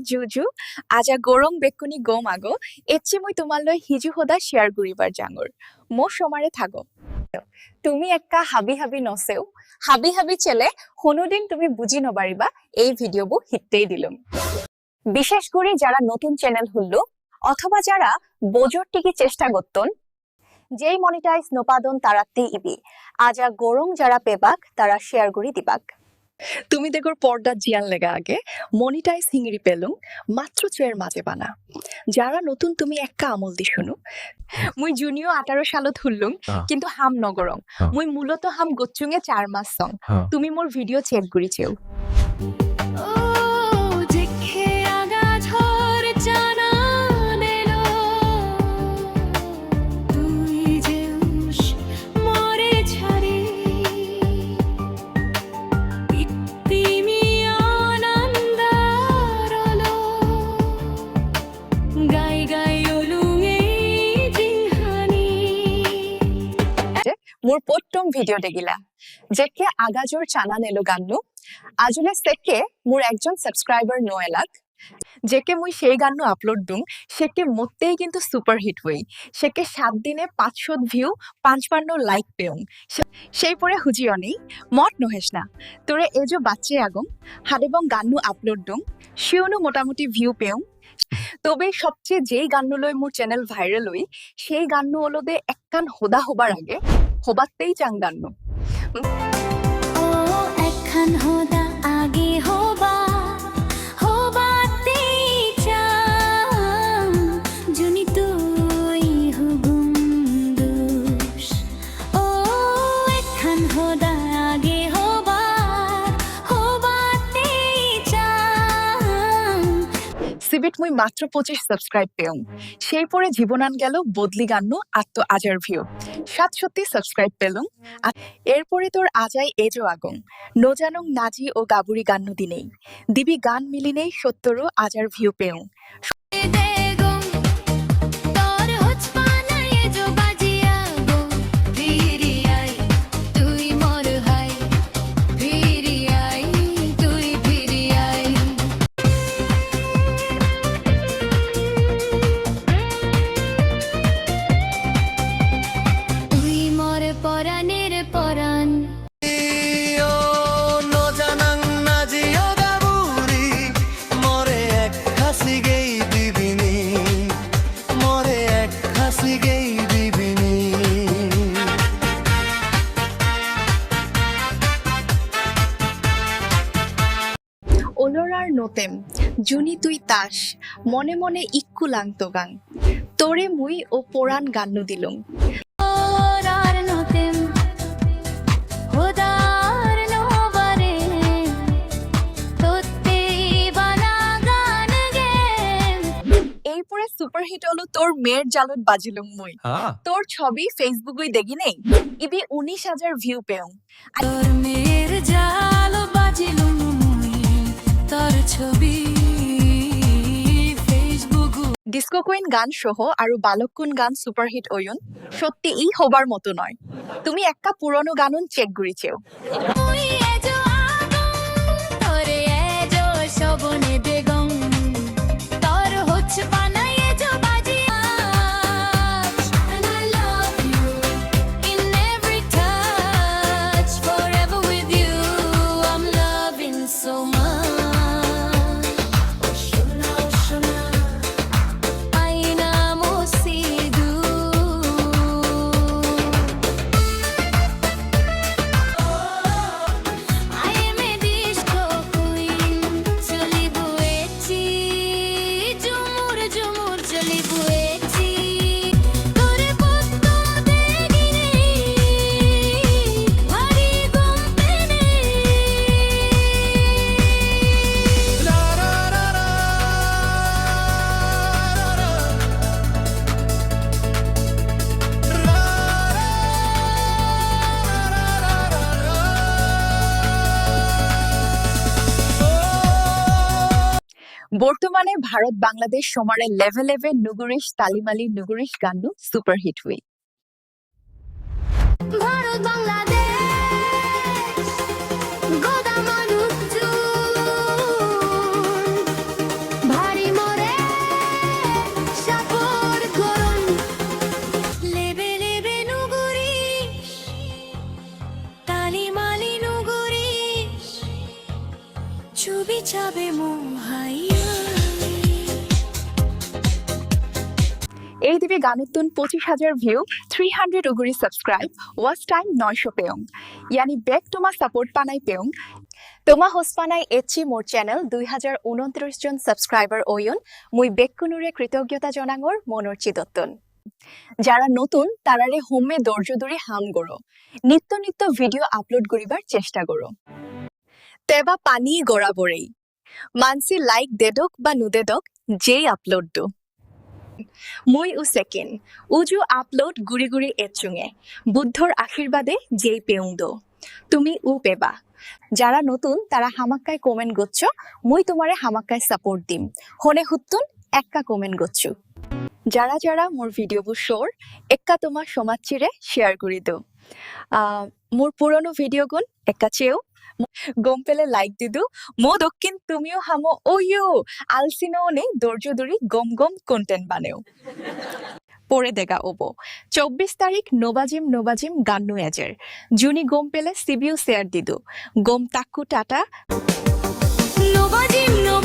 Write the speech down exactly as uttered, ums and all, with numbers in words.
Juju, aja gorong bekkune gom ago, ecche mui tomar loi hiju hoda share guribar jangor. Mo somare thago. Tumi ekka habi habi no seu, habi habi sele honodin tumi buji no pariba ei video bo hittei dilung. Bishesh guri jara notun channel hullo othoba jara bojor tigi chesta gotton, jei monetize no padon tarattei ibe. Aja gorong jara pebak tara share guri dibak. Tumi degor pordat jiyan lega age, monetize hingiri pelung, matro choyer maje bana. Jara notun tumi ekka amol di shuno. Mui junio atharo salot hullung, ah, kintu ham no gorong. Ah. Mui muloto ham gocchunge char mas song. Ah. Tumi mor video check guri seu. Mor pottom video degila. Jekke Agajor Chana Nelo ganno, ajole sekke mor ekjon subscriber no elak. Jekke mui sei ganno upload dung, sekke mottei kintu super hit oi. Sekke sat dine pachshot view, panchpanno like peung. Se-, sei pore huji onei, mot nohes na. Tore ejo bacche agong, hadebong ganno upload dung, siuno motamuti view peung. Tobe sobcheye jei ganno loi mor channel viral oi, sei ganno olode ekkan hoda hobar age, hobattei jang ganno. O ekkan hoda age hoba, hobattei jang, juni tui hugum dus. O ekkan hoda age hoba, hobattei jang. Sibit mui matro pochish subscribe peung. Sei pore Jibonan Gelo bodoli ganno atto ajar view. Satsotti subscribe pelung. A-, er pore Tor Ajai Ejo Agong, No Janong Naji o Gaburi ganno dinei. Dibi gan milinei sottoro ajar view peung. Tui mor poranir poran. O no janang naji o gaburi, more ek hasi gei dibini, more ek hasi gei dibini. Olorar notem, juni tui tas, mone mone ikku lang togang. Tore mui o poran ganno dilung. Olorar notem, hodar nobare, totte bana gan gen. Ei pore superhit olo Tor Meyer Jalot Bajilung Mui. Ah. Tor chobi Facebook-oi deginei, ibe unish hajar view peung. Tor Meyer Jalo Bajilung Mui, tor chobi Facebook-ot. Disco Queen gan soho aro balukkun gan superhit oyon, sotti ei hobar moto noi. Tumi ekka purono ganun check guri cheo. Mui ejo agong, tore ejo sobone degong. Tor hoch banai ejo baji. And I love you in every touch, forever with you, I'm loving so much. Aina mosidu. I am a disco queen. Choli buechi, jumur jumur choli buechi. Tore potto degini, bari gom pene. Bortomane Bharot Bangladesh somare Leve Leve Nugurish Talimali Nugurish ganno superhit oi. Bharot Bangladesh, goda manuchun. Ganottun pochish hajar view, three hundred uguri subscribe, watch time noisho peyong. Yani bek toma support panai peyong. Toma hospanai ecchi mor channel dui hajar unotris jon subscriber oyon, mui bekkunore kritogyota jonangor monor chidottun. Jara notun tarare homme dorjo duri ham goro. Nitto nitto video upload guribar chesta goro. Teba pani gora borei. Mansi like dedok ba nudedok, jei upload do. Mui u second, uju upload guri guri echunge. Buddhor ashirbade jei peung do. Tumi u peba. Jara notun tara hamakkai comment goccho, mui tomare hamakkai support dim. Hone huttun ekka comment goccho. Jara jara mor video bu sor, ekka toma somajjire share guri do. Ah, mor purono video gun ekka cheo. Gom pele like didu. Mo dokkin tumiyo hamo oyo. Alsi no ne dorjo duri gom gom content baneo. Pore dega obo. Chobbish tarik nobajim nobajim gannu ejer. Juni gom pele sibiu share didu. Gom takku tata. Nobajim no